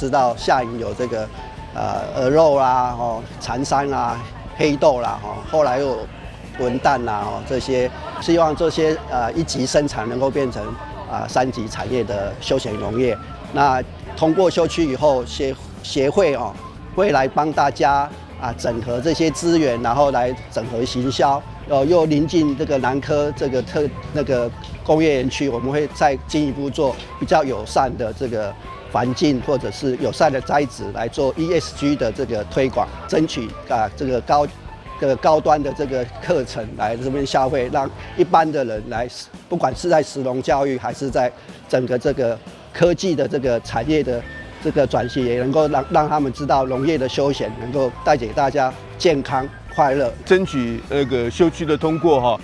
知道下營有這個鵝肉啦、哦柴山啦、黑豆啦，哦後來又文旦啦，哦這些，希望這些一級生產能夠變成三級產業的休閒農業。那通過休區以後，協會哦會來幫大家整合這些資源，然後來整合行銷。又臨近這個南科這個特那個工業園區，我們會再進一步做比較友善的這個環境，或者是友善的栽植來做 ESG 的這個推廣，爭取這個高端的這個課程來這邊消費，讓一般的人來，不管是在食農教育，還是在整個這個科技的這個產業的這個轉型，也能夠讓他們知道農業的休閒能夠帶給大家健康快樂。爭取那個休區的通過哈，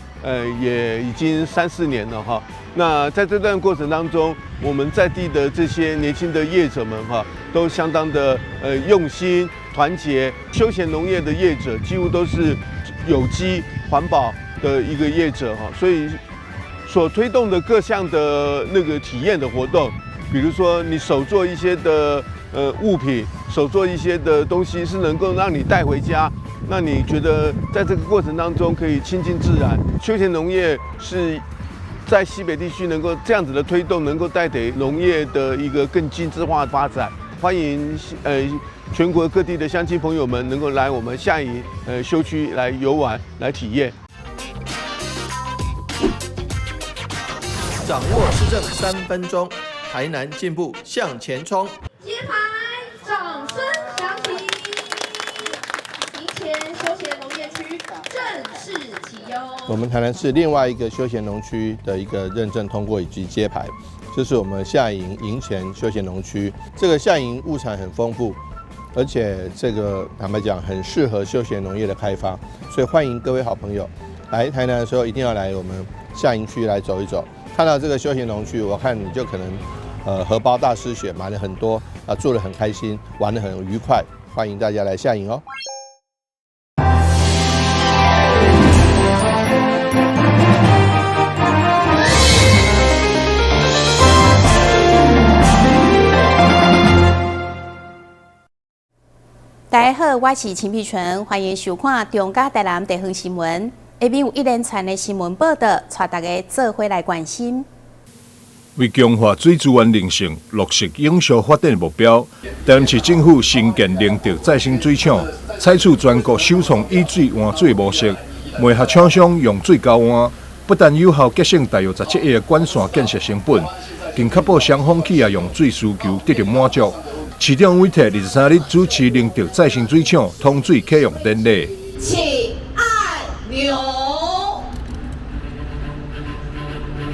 也已經三四年了哈。那在這段過程當中，我們在地的這些年輕的業者們哈，都相當的用心團結。休閒農業的業者幾乎都是有機環保的一個業者哈，所以所推動的各項的那個體驗的活動，比如說你手做一些的物品，手做一些的東西，是能夠讓你帶回家。那你覺得在這個過程當中可以親近自然，休閒農業是在西北地區能夠這樣子的推動，能夠帶給農業的一個更精緻化發展。歡迎全國各地的鄉親朋友們能夠來我們下營休區來遊玩、來體驗。掌握市政3分鐘，台南進步向前衝。揭牌，掌聲響起，營前休閒農業區正式啟用。我們台南市另外一個休閒農區的一個認證通過以及揭牌，這是我們下營營前休閒農區。這個下營物產很豐富，而且這個坦白講很適合休閒農業的開發，所以歡迎各位好朋友來台南的時候一定要來我們下營區來走一走。看到這個休閒農區，我看你就可能，荷包大失血，買了很多啊，住得很開心，玩得很愉快。歡迎大家來下營哦。大家好，我是陳碧純，歡迎收看中嘉台南地方新聞。下面有一連串的新聞報道，帶大家做伙來關心。為強化水資源韌性、落實永續發展目標，台南市政府新建仁德再生水廠，採取全國首創以水換水模式，媒合廠商用水交換，不但有效節省大約17億的管線建設成本，更確保雙方企業用水需求得到滿足。市長委託23日主持仁德再生水廠通水啟用典禮。起按鈕。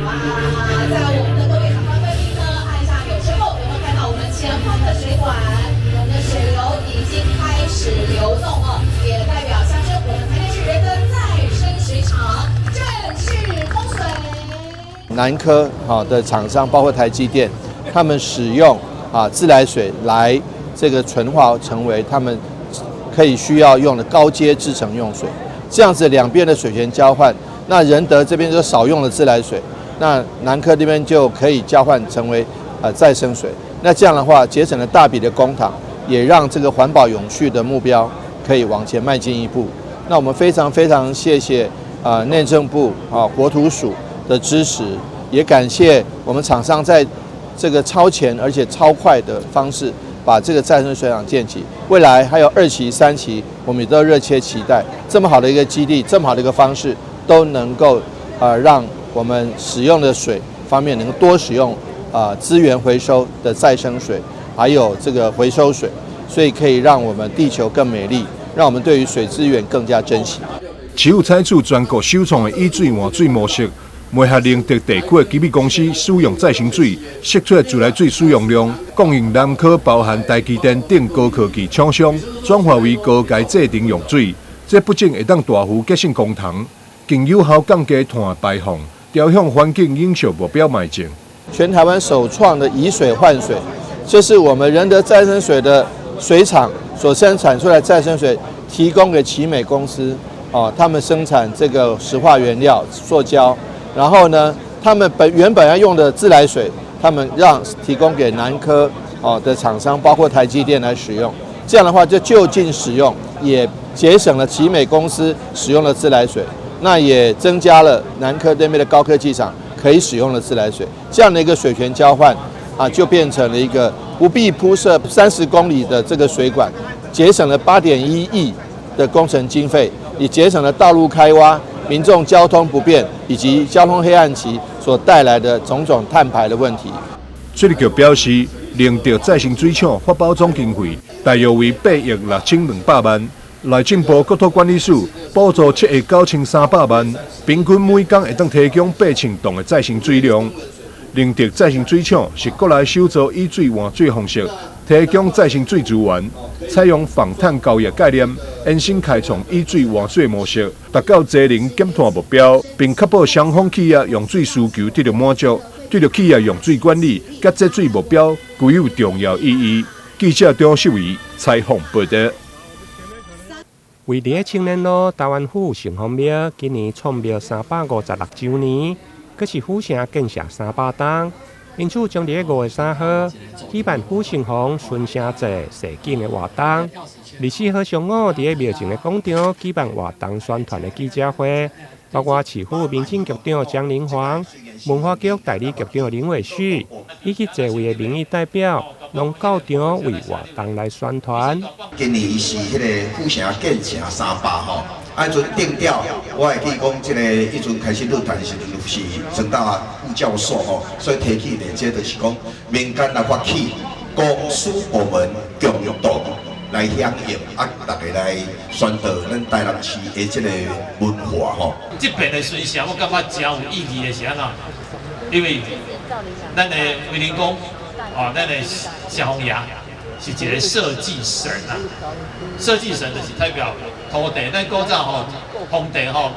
哇，在我們的各位長官貴賓呢，按下鈕之後，有沒有看到我們前方的水管，我們的水流已經開始流動了，也代表象徵我們台南市仁德再生水廠正式通水。南科的廠商，包括台積電，他們使用自來水來這個純化成為他們可以需要用的高階製程用水，這樣子兩邊的水權交換，那仁德這邊就少用了自來水，那南科這邊就可以交換成為再生水，那這樣的話節省了大筆的公帑，也讓這個環保永續的目標可以往前邁進一步。那我們非常非常謝謝內政部國土署的支持，也感謝我們廠商在這個超前而且超快的方式，把這個再生水廠建起。未來還有二期、三期，我們也都熱切期待。這麼好的一個基地，這麼好的一個方式，都能夠讓我們使用的水方面能夠多使用資源回收的再生水，還有這個回收水，所以可以讓我們地球更美麗，讓我們對於水資源更加珍惜。市府採取全國首創的以水換水模式。媒合仁德地區的奇美公司使用再生水，釋出的自來水使用量，供應南科包含台積電等高科技廠商，轉化為高階製程用水。這不僅會當大幅節省公帑，更有效降低碳排放，朝向環境永續目標邁進。全台灣首創的以水換水，這是我們仁德再生水的水廠所生產出來再生水，提供給奇美公司，他們生產這個石化原料塑膠。然後呢，他們原本要用的自來水，他們讓提供給南科哦的廠商，包括台積電來使用。這樣的話就就近使用，也節省了奇美公司使用的自來水，那也增加了南科這邊的高科技廠可以使用的自來水。這樣的一個水權交換啊，就變成了一個不必鋪設30公里的這個水管，節省了8.1億的工程經費，也節省了道路開挖、民眾交通不便以及交通黑暗期所帶來的種種碳排的問題。水利局表示，寧德再生水廠發包總經費大約為8億6200萬，內政部國土管理署補助7億9300萬，平均每工會當提供8000噸的再生水量。寧德再生水廠是國內首座以水換水方式提供再生水資源，採用訪碳交易概念，延伸開創以水換水模式，達到節能減碳目標，並確保雙方企業用水需求得到滿足，對著企業用水管理佮節水目標具有重要意義。記者張秀儀採訪報道。位佇青年路台灣府城隍廟，今年創廟356週年，閣是府城建社300冬，因此將佇5月3號舉辦府城隍巡城祭輒景的活動。24號上午，佇廟前的廣場舉辦活動宣傳的記者會，包括市府民政局長江林煌、文化局代理局長林偉旭以及濟位的民意代表，攏到場為活動來宣傳。今年是彼个府城建城300吼，啊，彼陣定調，我會記講，這个彼陣開始論壇的時陣是陳大副教授吼，所以提起的，這就是講民間來發起，公私部門共同來響應，啊，大家來宣導咱台南市的這个文化吼。這遍的巡城，我感覺誠有意義的是按怎？因為咱的威靈公，哦，咱的城隍爺是一个社稷神啊，社稷神就是代表土地。咱古早吼，皇帝吼，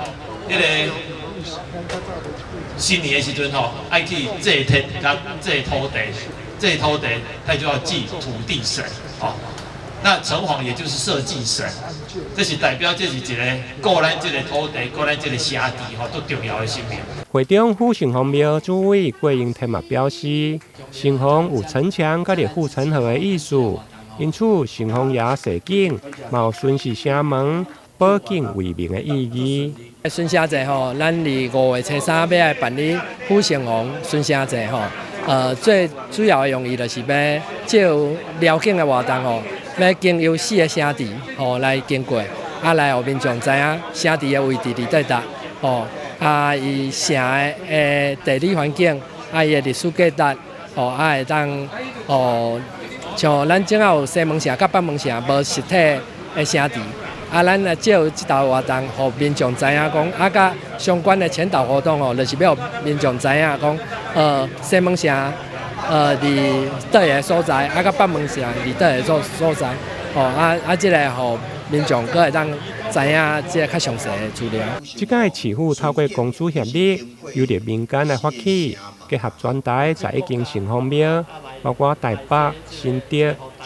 彼个新年的時陣吼，愛去祭天佮祭土地，祭土地，他就要祭土地神，哦。那城隍也就是社稷神，這是代表這是一个顧咱這个土地、顧咱這个城池吼，足重要的神明。會中府城隍廟主委郭英天嘛表示，城隍有城牆佮著護城河的意思，因此城隍爺輒景嘛有巡視城門、保境為民的意義。巡城祭吼，咱佇5月初3欲來辦理府城隍巡城祭吼，最主要的用意就是欲藉由繞境的活動吼，欲經由四个城池吼來經過，啊來予民眾知影城池的位置佇佗搭吼，啊伊城的地理環境，啊伊的歷史價值，吼啊會當吼，像咱這仔有西門城佮北門城無實體的城池，啊咱來藉由這道活動，予民眾知影講，啊佮相關的前導活動吼，就是欲予民眾知影講，西門城佇佗个所在，啊，佮北門城佇佗个所在，吼，啊啊，這個予民眾閣會當知影這个較詳細的資料。這擺市府透過公私協力，由著民間來發起，結合全台11間城隍廟，包括台北、新竹、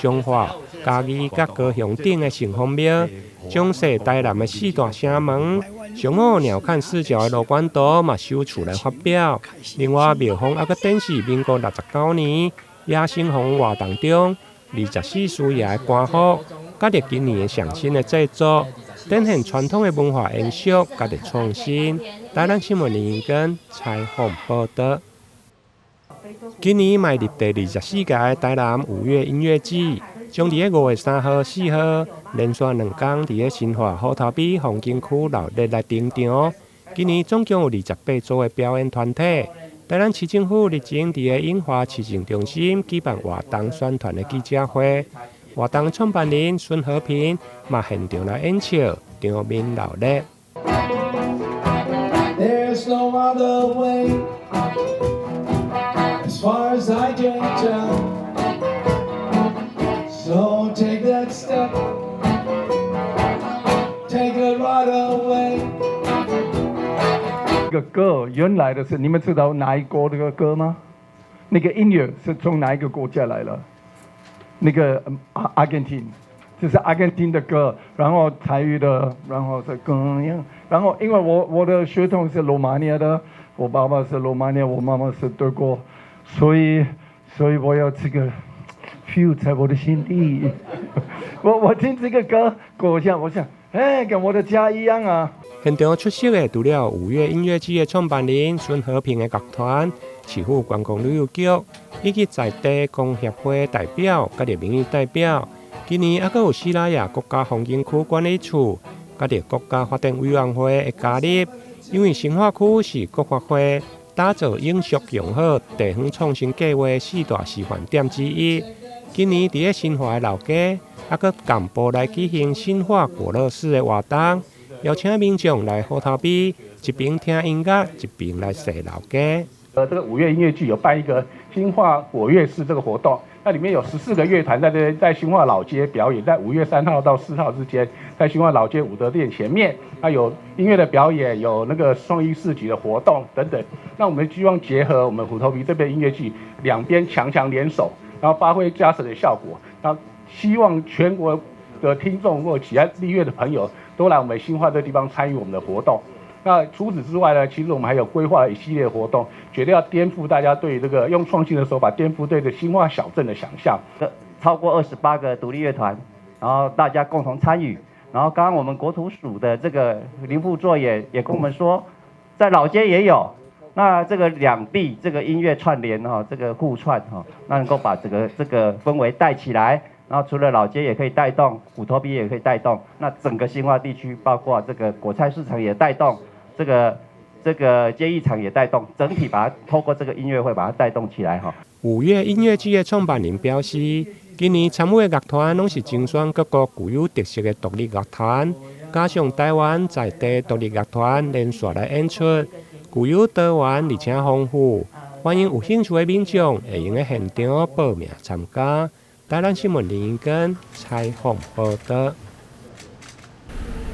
彰化、嘉義佮高雄等的城隍廟，獎勢台南的四大城門。上午鳥瞰視角的羅貫圖嘛首次來發表。另外，廟方猶閣展示民國69年野生皇活動中24師爺的官服，佮著今年的上新的製作，展現傳統的文化延續，佮著創新。台南新聞林英根採訪報導。今年邁入第24屆台南五月音樂季，將佇5月3號、4號連續2工佇咧新化虎頭埤風景區鬧熱來登場。今年總共有28組的表演團體。台南市政府日前佇咧莺華市政中心舉辦活動宣傳的記者會，活動創辦人孫和平嘛現場來演唱，場面鬧熱。 There's no other way, as far as I can tell. So take that step, take it right away. 這個歌原來的是，你們知道哪一國的歌嗎？那個音樂是從哪一個國家來的？那個阿根廷，這是阿根廷的歌，然後台語的，然後是更樣，然後因為我的血統是羅馬尼亞的，我爸爸是羅馬尼亞，我媽媽是德國，所以我要這個 feel 在我的心底。我聽這個歌，我想，哎，跟我的家一樣啊。現場出席的除了五月音樂季的創辦人孫和平的樂團、市府觀光旅遊局以及在地工協會代表、佮著民意代表。今年猶閣有西拉雅國家風景區管理處、佮著國家發展委員會的加入，因為新化區是國發會打造永續永好地方創新計畫四大示範點之一。今年佇咧新化的老街，猶閣同步來舉行新化果樂市的活動，邀請民眾來虎頭埤，一邊聽音樂，一邊來踅老街。這個五月音樂季有辦一個新化果樂市這個活動，那裡面有14個樂團在這在新化老街表演，在5月3號到4號之間，在新化老街武德殿前面，那有音樂的表演，有那個創意市集的活動等等。那我們希望結合我們虎頭埤這邊音樂季，兩邊強強聯手，然後發揮加成的效果。那希望全國的聽眾或喜愛音樂的朋友都來我們新化這個地方參與我們的活動。那除此之外呢，其實我們還有規劃一系列活動，絕對要顛覆大家對這個用創新的手法顛覆對這新化小鎮的想象。超過28個獨立樂團，然後大家共同參與。然後剛剛我們國土署的這個林副座也跟我們說，在老街也有。那這個兩地這個音樂串聯哈，這個互串哈，那能夠把這個氛圍帶起來。然後除了老街也可以帶動，虎頭埤也可以帶動，那整個新化地區，包括這個果菜市場也帶動。這個街藝場也帶動，整體把它透過這個音樂會把它帶動起來哈。五月音樂季的創辦人表示，今年參與的樂團攏是精選各國具有特色的獨立樂團，加上台灣在地獨立樂團連續來演出，具有多元而且豐富，歡迎有興趣的民眾會用佇現場報名參加。台南新聞林英根採訪報道。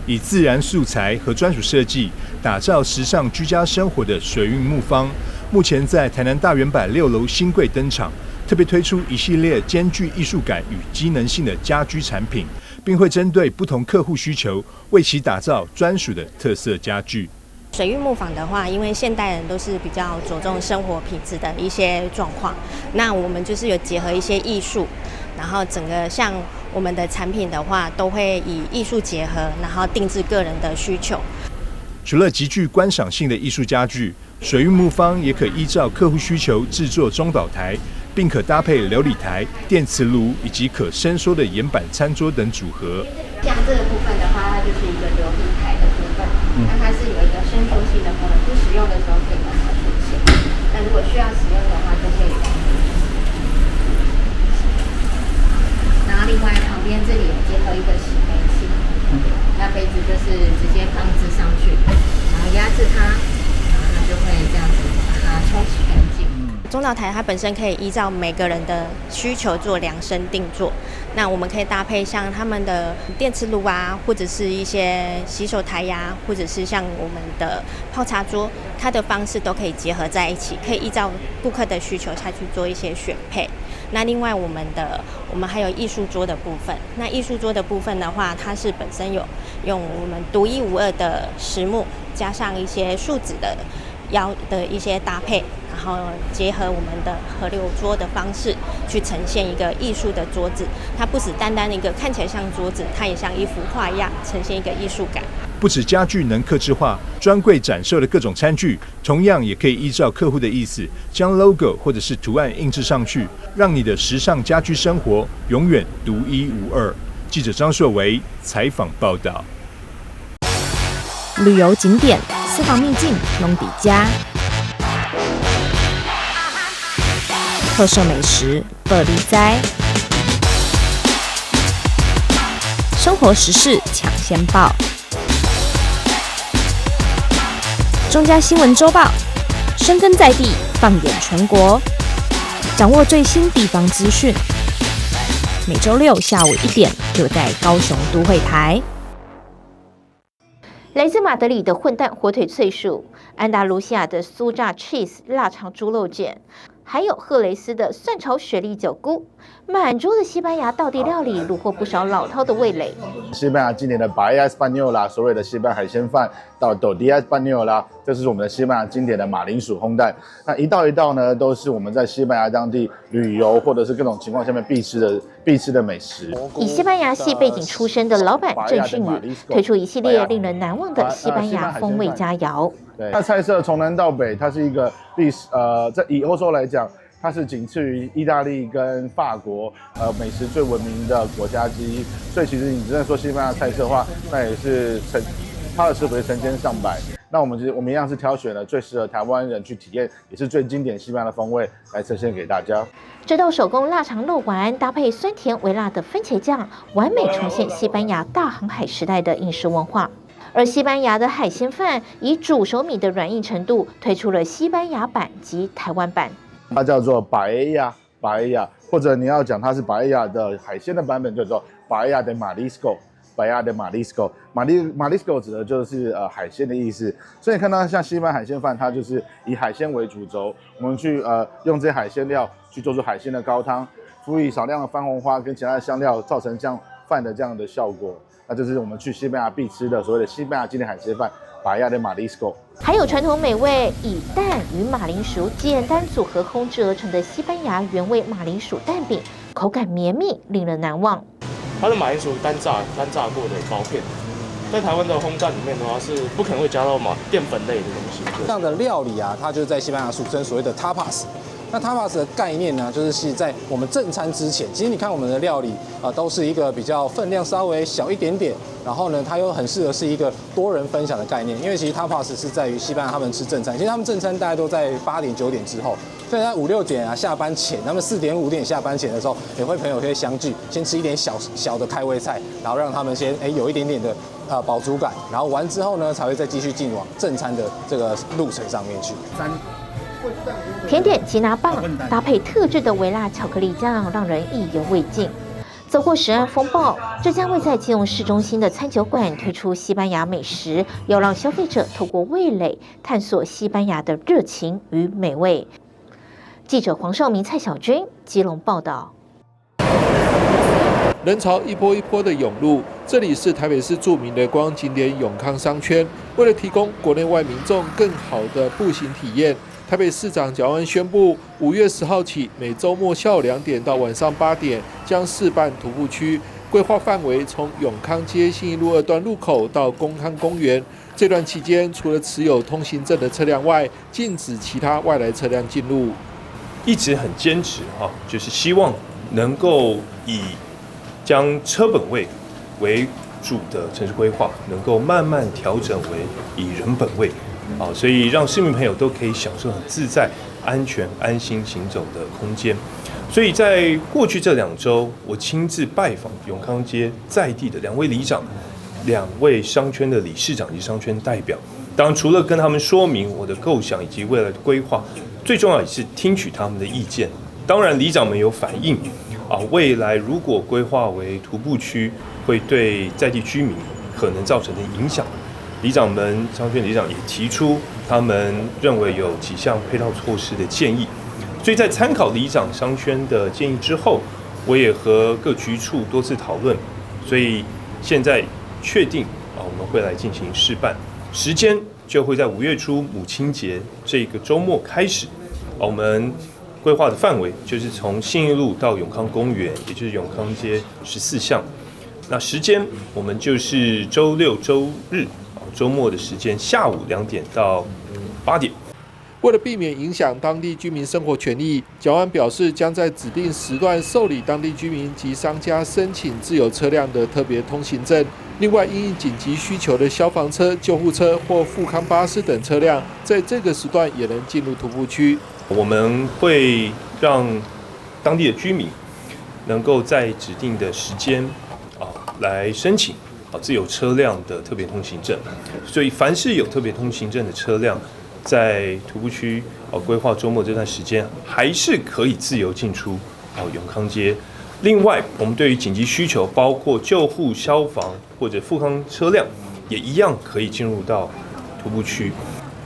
以自然素材和專屬設計打造時尚居家生活的水韻木方，目前在台南大遠百6樓新櫃登場，特別推出一系列兼具藝術感與機能性的家居產品，並會針對不同客戶需求，為其打造專屬的特色家具。水韻木坊的話，因為現代人都是比較着重生活品質的一些狀況，那我們就是有結合一些藝術，然後整個像我們的產品的話，都會以藝術結合，然後定製個人的需求。除了極具觀賞性的藝術家具，水韻木方也可依照客戶需求製作中島台，並可搭配流理台、電磁爐以及可伸縮的岩板餐桌等組合。像這個部分的話，它就是一個流理台的部分，那它是有一個伸縮性的功能，不使用的時候可以把它縮起來。那如果需要使用的話，就可以這樣子。然後另外旁邊這裡有結合一個洗杯器，那杯子就是直接放置上去，然後壓制它，然後它就會這樣子把它沖洗乾淨。中島台它本身可以依照每個人的需求做量身定做，那我們可以搭配像他們的電磁爐啊，或者是一些洗手台呀，或者是像我們的泡茶桌，它的方式都可以結合在一起，可以依照顧客的需求下去做一些選配。那另外我們還有藝術桌的部分，那藝術桌的部分的話，它是本身有用我們獨一無二的實木，加上一些樹脂的腰的一些搭配，然後結合我們的河流桌的方式，去呈現一個藝術的桌子。它不只單單一個看起來像桌子，它也像一幅畫一樣，呈現一個藝術感。不止家具能客製化，專櫃展售的各種餐具，同樣也可以依照客戶的意思，將 logo 或者是圖案印製上去，讓你的時尚家居生活永遠獨一無二。記者張碩維採訪報道。旅遊景點、私房秘境，攏佇遮。特色美食，報你知。生活時事搶先報。中嘉新聞週報，深耕在地，放眼全國，掌握最新地方資訊。每週六下午1點，就在高雄都會台。來自馬德里的混蛋火腿脆薯，安達盧西亞的酥炸 cheese 臘腸豬肉卷，還有赫雷斯的蒜炒雪莉酒菇。滿桌的西班牙道地料理，虜獲不少老饕的味蕾。西班牙經典的 paella española，所謂的西班牙海鮮飯，到 tortilla española，這是我們的西班牙經典的馬鈴薯烘蛋。那一道一道呢，都是我們在西班牙當地旅遊或者是各種情況下面必吃的美食。以西班牙系背景出身的老闆鄭訓宇，推出一系列令人難忘的西班牙風味佳餚。對，那菜色從南到北，它是一個歷史，在以歐洲來講，它是僅次於意大利跟法國，美食最聞名的國家之一。所以其實你真的說西班牙菜色的話，那也是它的食譜是成千上百。那我們其實我們一樣是挑選了最適合台灣人去體驗，也是最經典西班牙的風味來呈現給大家。這道手工臘腸肉丸搭配酸甜微辣的番茄醬，完美重現西班牙大航海時代的飲食文化。而西班牙的海鮮飯以煮熟米的軟硬程度，推出了西班牙版及台灣版。它叫做 paella，paella，或者你要講它是 paella 的海鮮的版本，叫做 paella de marisco，paella de marisco， marisco 指的就是海鮮的意思。所以你看到像西班牙海鮮飯，它就是以海鮮為主軸，我們去用這些海鮮料去做出海鮮的高湯，輔以少量的番紅花跟其他的香料，造成這樣飯的這樣的效果。那就是我們去西班牙必吃的所謂的西班牙經典海鮮飯。paella de marisco。還有傳統美味以蛋與馬鈴薯簡單組合烘製而成的西班牙原味馬鈴薯蛋餅，口感綿密，令人難忘。它的馬鈴薯單炸過的薄片，在台灣的烘蛋裡面的話是不可能會加到澱粉類的東西。這樣的料理啊，它就是在西班牙俗稱所謂的 tapas。那 tapas 的概念呢，就是在我們正餐之前，其實你看我們的料理啊，都是一個比較分量稍微小一點點，然後呢，它又很適合是一個多人分享的概念。因為其實 tapas 是在於西班牙他們吃正餐，其實他們正餐大概都在8點9點之後，所以在5、6點啊下班前，他們4點5點下班前的時候，也會朋友可以相聚，先吃一點小小的開胃菜，然後讓他們先有一點點的飽足感，然後完之後呢，才會再繼續進往正餐的這個路程上面去。甜點吉拿棒搭配特製的微辣巧克力醬，讓人意猶未盡。走過食安風暴，這家位在基隆市中心的餐酒館推出西班牙美食，要讓消費者透過味蕾探索西班牙的熱情與美味。記者黃少明、蔡小軍基隆報道。人潮一波一波的湧入，這裡是台北市著名的觀光景點永康商圈。為了提供國內外民眾更好的步行體驗，台北市長蔣萬安宣布，5月10號起，每週末下午2點到晚上8點，將試辦徒步區，規劃範圍從永康街信義路二段路口到公康公園。這段期間，除了持有通行證的車輛外，禁止其他外來車輛進入。一直很堅持哈，就是希望能夠以將車本位為主的城市規劃，能夠慢慢調整為以人本位，啊，所以讓市民朋友都可以享受很自在、安全、安心行走的空間。所以在過去這2週，我親自拜訪永康街在地的兩位里長、兩位商圈的理事長及商圈代表。當然，除了跟他們說明我的構想以及未來的規劃，最重要也是聽取他們的意見。當然，里長們有反映。啊，未來如果規劃為徒步區，會對在地居民可能造成的影響。里長們、商圈里長也提出他們認為有幾項配套措施的建議。所以在參考里長商圈的建議之後，我也和各局處多次討論，所以現在確定啊，我們會來進行試辦，時間就會在5月初母親節這個週末開始。我們規劃的範圍就是從信義路到永康公園，也就是永康街14巷。那時間我們就是週六、週日啊，週末的時間，下午2點到8點。為了避免影響當地居民生活權益，蔣萬安表示，將在指定時段受理當地居民及商家申請自有車輛的特別通行證。另外，因應緊急需求的消防車、救護車或復康巴士等車輛，在這個時段也能進入徒步區。我們會讓當地的居民能夠在指定的時間啊來申請啊自有車輛的特別通行證。所以，凡是有特別通行證的車輛，在徒步區哦規劃週末這段時間，還是可以自由進出哦永康街。另外，我們對於緊急需求，包括救護、消防或者復康車輛，也一樣可以進入到徒步區。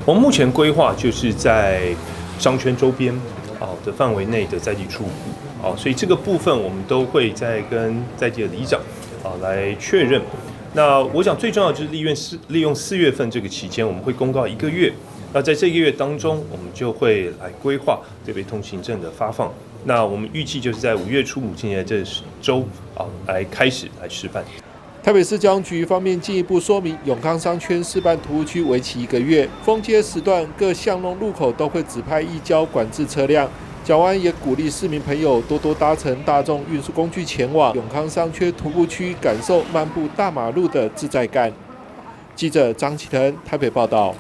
我們目前規劃就是在商圈周邊哦的範圍內的在地住戶。哦，所以這個部分我們都會再跟在地的里長啊來確認。那我想最重要就是利用4月份這個期間，我們會公告一個月。那在這個月當中，我們就會來規劃這筆通行證的發放。那我們預計就是在5月初母親節這週啊，來開始來示範。台北市交通局方面進一步說明，永康商圈示範徒步區為期一個月，封街時段各巷弄路口都會指派義交管制車輛。蔣萬安也鼓勵市民朋友多多搭乘大眾運輸工具前往永康商圈徒步區，感受漫步大馬路的自在感。記者張啟騰台北報道。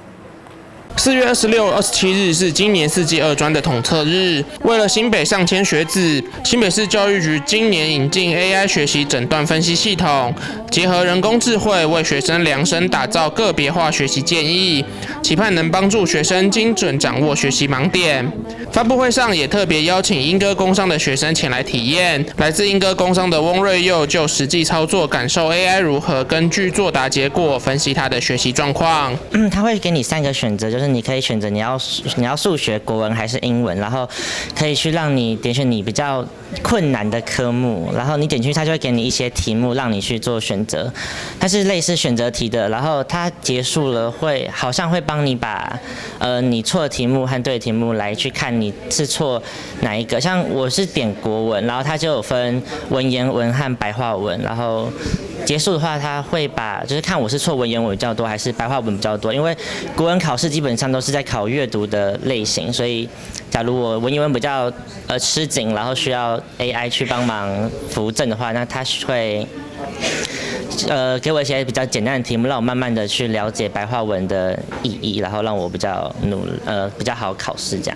4月26、27日是今年四技二專的統測日。為了新北上千學子，新北市教育局今年引進 AI 學習診斷分析系統，結合人工智慧，為學生量身打造個別化學習建議，期盼能幫助學生精準掌握學習盲點。發布會上也特別邀請鶯歌工商的學生前來體驗。來自鶯歌工商的翁瑞佑就實際操作感受 AI 如何根據作答結果分析他的學習狀況。他會給你三個選擇，就是你可以選擇你要數學、國文還是英文，然後可以去讓你點選你比較困難的科目，然後你點進去，他就會給你一些題目讓你去做選擇，它是類似選擇題的，然後它結束了會好像會幫你把你錯的題目和對的題目來去看你是錯哪一個，像我是點國文，然後它就有分文言文和白話文，然後結束的話，他會把就是看我是錯文言文比較多還是白話文比較多，因為國文考試基本上都是在考閱讀的類型，所以假如我文言文比較吃緊，然後需要 AI 去幫忙扶正的話，那他會給我一些比較簡單的題目，讓我慢慢的去了解白話文的意義，然後讓我比較努比較好考試這樣。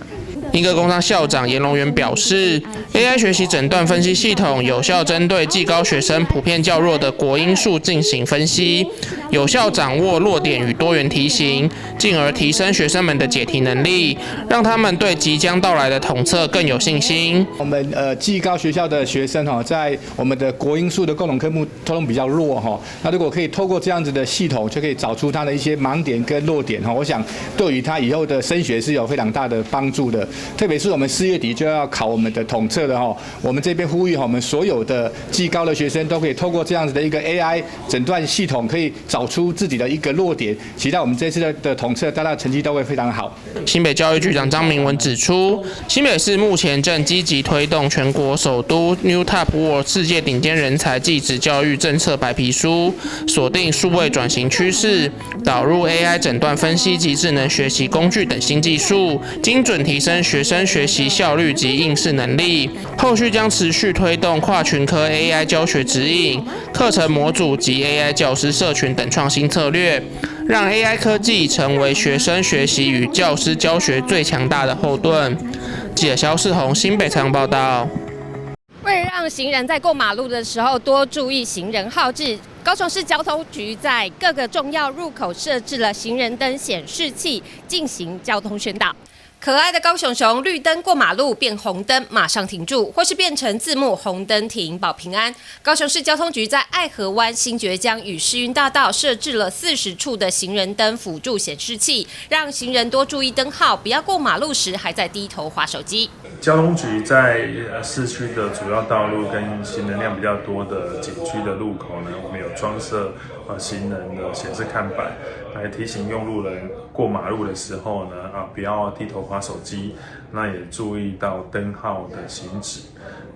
鶯歌工商校長嚴龍元表示，AI 學習診斷分析系統有效針對技高學生普遍較弱的國英數進行分析，有效掌握弱點與多元題型，進而提升學生們的解題能力，讓他們對即將到來的統測更有信心。我們技高學校的學生哈，在我們的國英數的共同科目通通比較弱哈，那如果可以透過這樣子的系統，就可以找出他的一些盲點跟弱點哈，我想對於他以後的升學是有非常大的幫助的。特別是我們4月底就要考我們的統測了哈，我們這邊呼籲哈，我們所有的技高的學生都可以透過這樣子的一個 AI 診斷系統，可以找出自己的一個弱點，期待我們這次的統測，大家成績都會非常好。新北教育局長張明文指出，新北市目前正積極推動全國首都 New Top World 世界頂尖人才技職教育政策白皮書，鎖定數位轉型趨勢，導入 AI 診斷分析及智能學習工具等新技術，精準提升學生學習效率及應試能力。後續將持續推動跨群科 AI 教學指引、課程模組及 AI 教師社群等創新策略，讓 AI 科技成為學生學習與教師教學最強大的後盾。記者蕭世宏新北採訪報道。為了讓行人在過馬路的時候多注意行人號誌，高雄市交通局在各個重要路口設置了行人燈顯示器，進行交通宣導。可愛的高雄熊，綠燈過馬路變紅燈，馬上停住，或是變成字幕紅燈停保平安。高雄市交通局在愛河灣、新崛江與市運大道設置了40處的行人燈輔助顯示器，讓行人多注意燈號，不要過馬路時還在低頭滑手機。交通局在市區的主要道路跟行人量比較多的景區的路口呢，我們有裝設行人的顯示看板，來提醒用路人過馬路的時候呢，不要低頭滑手機，那也注意到燈號的行止。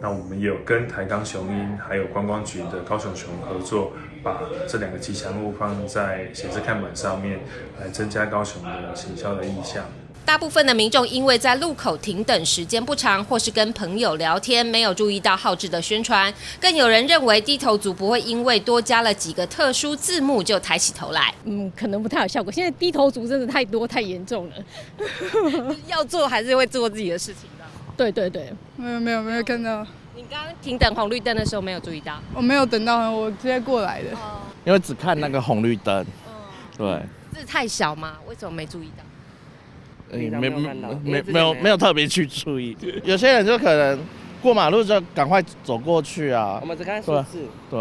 那我們也有跟台鋼雄鷹還有觀光局的高雄熊合作，把這兩個吉祥物放在顯示看板上面，來增加高雄的行銷的意象。大部分的民眾因為在路口停等時間不長，或是跟朋友聊天，沒有注意到號誌的宣傳。更有人認為低頭族不會因為多加了幾個特殊字幕就抬起頭來。嗯，可能不太有效果。現在低頭族真的太多太嚴重了。要做還是會做自己的事情的。對對對，沒有沒有沒有看到。你剛剛停等紅綠燈的時候沒有注意到？我沒有等到，我直接過來的。因為只看那個紅綠燈，對。字太小嗎？為什麼沒注意到？沒沒沒沒有沒有特別去注意，有些人就可能過馬路就趕快走過去啊。我們只看數字。對。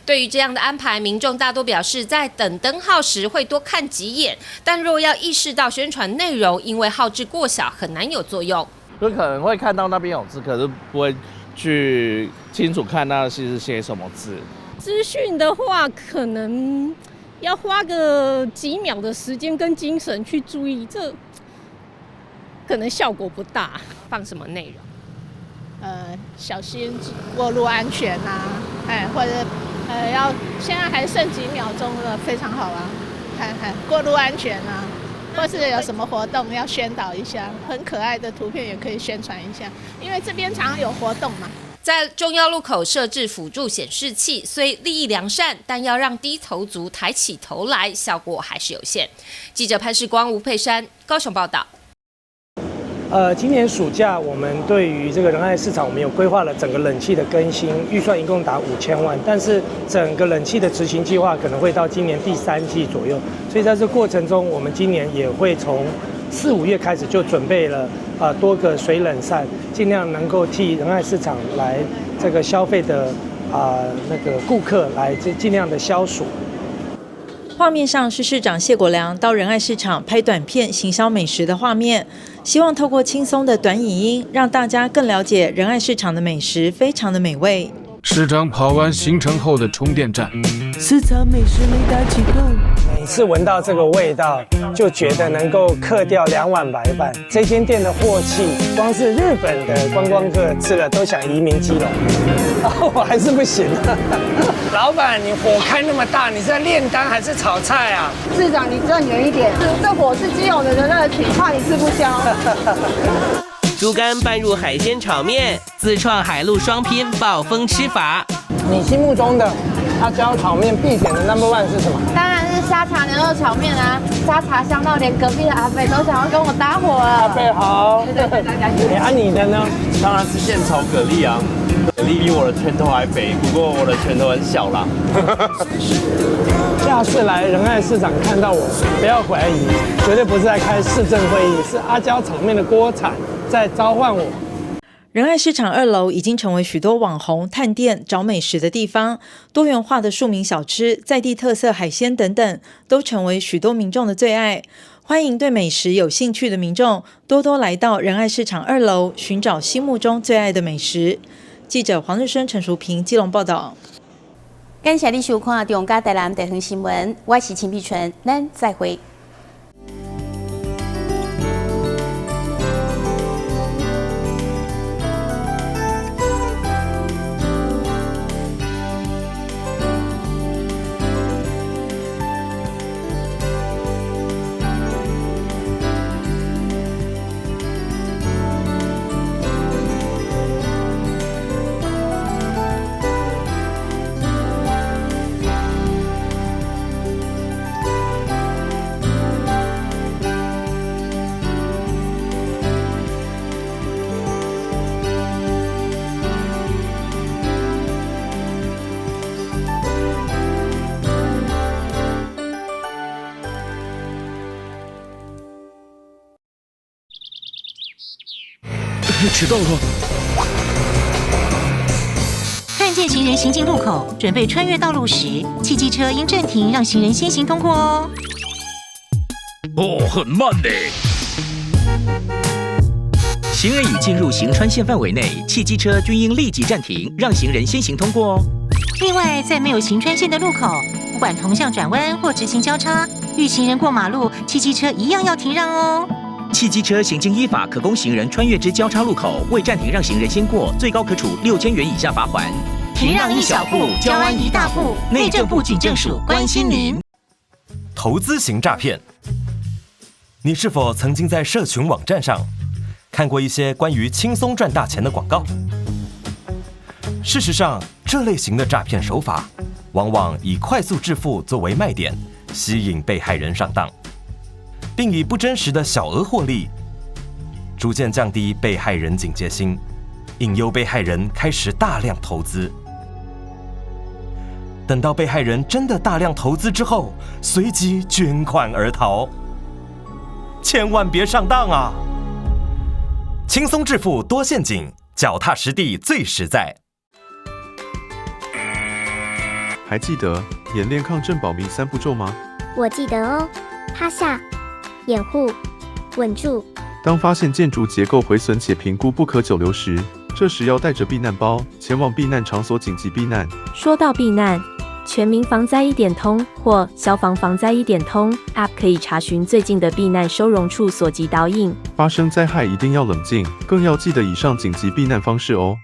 對於這樣的安排，民眾大多表示在等燈號時會多看幾眼，但若要意識到宣傳內容，因為號誌過小，很難有作用。就可能會看到那邊有字，可是不會去清楚看那是寫什麼字。資訊的話，可能要花個幾秒的時間跟精神去注意，這可能效果不大。放什麼內容？小心過路安全啊，哎，或者要現在還剩幾秒鐘了，非常好啊，過路安全啊，或是有什麼活動要宣導一下，很可愛的圖片也可以宣傳一下，因為這邊常常有活動嘛。在重要路口設置輔助顯示器，雖立意良善，但要讓低頭族抬起頭來，效果還是有限。記者潘世光、吳佩珊高雄報道。今年暑假我們對於這個仁愛市場，我們有規劃了整個冷氣的更新，預算一共達5000萬，但是整個冷氣的執行計劃可能會到今年第三季左右，所以在這過程中，我們今年也會從4、5月開始就準備了多個水冷扇，盡量能夠替仁愛市場來這個消費的那個顧客來盡量的消暑。畫面上是市長謝國樑到仁愛市場拍短片行銷美食的畫面，希望透過輕鬆的短影音，讓大家更了解仁愛市場的美食非常的美味。市長跑完行程後的充電站，市場美食雷達啟動。每次聞到這個味道，就覺得能夠剋掉2碗白飯。這間店的鑊氣，光是日本的觀光客吃了都想移民基隆。我還是不行。老闆，你火開那麼大，你是在煉丹還是炒菜啊？市長，你站遠一點，這火是基隆人的熱情，怕你吃不消。豬肝拌入海鮮炒麵，自創海陸雙拼暴風吃法。你心目中的阿嬌炒麵必點的 number one 是什麼？當然是沙茶牛肉炒麵啊！沙茶香到連隔壁的阿伯都想要跟我搭伙了。阿伯好。啊，你的呢？當然是現炒蛤蜊啊！蛤蜊比我的拳頭還肥，不過我的拳頭很小啦。下次來仁愛市場看到我，不要懷疑，絕對不是在開市政會議，是阿嬌炒麵的鍋鏟在召喚我。仁愛市場2樓已經成為許多網紅探店找美食的地方，多元化的庶民小吃、在地特色海鮮等等，都成為許多民眾的最愛。歡迎對美食有興趣的民眾多多來到仁愛市場2樓，尋找心目中最愛的美食。記者黃日升、陳淑平基隆報道。感謝你收看中嘉台南地方新聞，我是陳碧純，咱再會。遲到了。看見行人行進路口，準備穿越道路時，汽機車應暫停，讓行人先行通過哦。哦，很慢呢。行人已進入行穿線範圍內，汽機車均應立即暫停，讓行人先行通過哦。另外，在沒有行穿線的路口，不管同向轉彎或直行交叉，遇行人過馬路，汽機車一樣要停讓哦。汽機車行經依法可供行人穿越之交叉路口，未暫停讓行人先過，最高可處6000元以下罰鍰。停讓一小步，交安一大步。內政部警政署關心您。投資型詐騙，你是否曾經在社群網站上看過一些關於輕鬆賺大錢的廣告？事實上，這類型的詐騙手法，往往以快速致富作為賣點，吸引被害人上當。並以不真實的小額獲利，逐漸降低被害人警戒心，引誘被害人開始大量投資。等到被害人真的大量投資之後，隨即捲款而逃。千萬別上當啊！輕鬆致富多陷阱，腳踏實地最實在。還記得演練抗震保命3步驟嗎？我記得哦，趴下。掩護，穩住。當發現建築結構毀損且評估不可久留時，這時要帶着避難包前往避難場所緊急避難。說到避難，全民防災一點通或消防防災一點通 App 可以查詢最近的避難收容處所及導引。發生災害一定要冷靜，更要記得以上緊急避難方式哦。